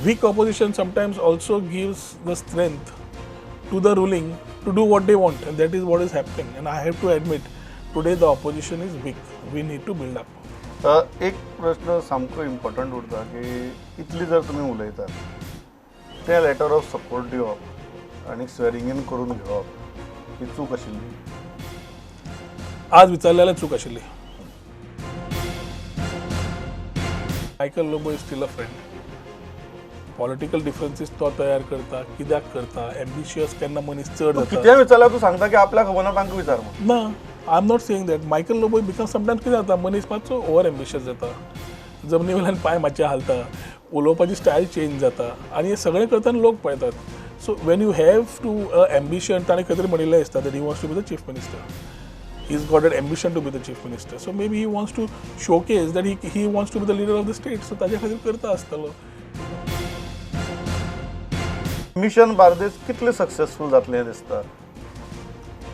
Weak opposition sometimes also gives the strength to the ruling to do what they want, and that is what is happening. And I have to admit, today the opposition is weak. We need to build up. एक प्रश्न सामको important उरता की इतली जर तुमी उलयतात तें लेटर ऑफ सपोर्ट दिवप आनी स्वेरिंग इन करून घेवप ही चूक आशिल्ली? आज विचारलेल्यार चूक आशिल्ली. Michael Lobo is still a friend. Political differences तो तयार करता, कित्याक करता, एम्बिशियस केन्ना मनीस चड जाता. कितेंय विचारल्यार तूं सांगता की आपल्याक खबर ना, तांकां विचार म्हूण. ना, I am not saying that. Michael Lobo because sometimes कितें जाता, मनीस मातसो ओवर एम्बिशियस जाता, जमनी वयल्यान पांय मातशे हालता, उलोवपाची स्टायल चेंज जाता आनी हें सगळें करतना लोक पळयतात. So when you have to ambition, ताणें खंय तरी म्हणिल्लें आसता that he wants to be the chief minister. He's got that ambition to be the chief minister. So maybe he wants to showcase that he wants to be the leader of the state. So ताज्या खातीर करता आसतलो. Mission Bardez कितलें successful जातलें हें दिसता?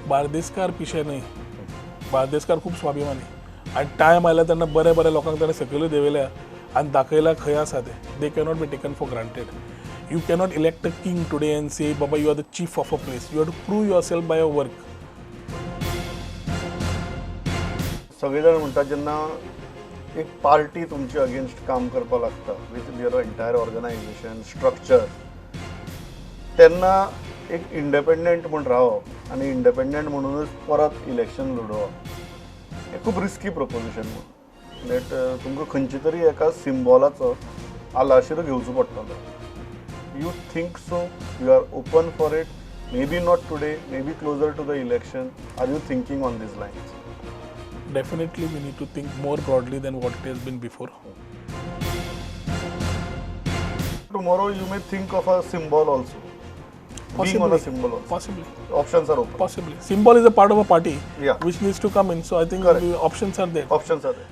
बार्देसकार पिशे न्हय, बार्देसकार खूब स्वाभिमानी आनी टायम आयला तेन्ना बऱ्या बऱ्या लोकांक ताणें सकयलूय देंवयल्या आनी दाखयला खंय आसा तें. They cannot be taken for granted. You cannot elect a king today and say Baba you are the chief of a place. You have to prove yourself by your work. सगळे जाण म्हणटात जेन्ना एक पार्टी तुमचे against काम करपाक लागता with their entire organization structure, तेन्ना एक इंडिपेंडंट म्हूण रावप आनी इंडिपेंडंट म्हणूनच परत इलेक्शन लडोवप हें खूब रिस्की प्रोपोजिशन म्हूण. That तुमकां खंयचे तरी एका सिम्बॉलाचो आलाशिरो घेवचो पडटलो. You think so? You are open for it? Maybe not today, maybe closer to the election. Are you thinking on these lines? Definitely we need to think more broadly than what it has been before. Tomorrow you may think of a symbol also. Being on a symbol also. Possibly. Options are open. Possibly. Symbol is a part of a party, yeah, which needs to come in. So I think correct, the options are there. Options are there.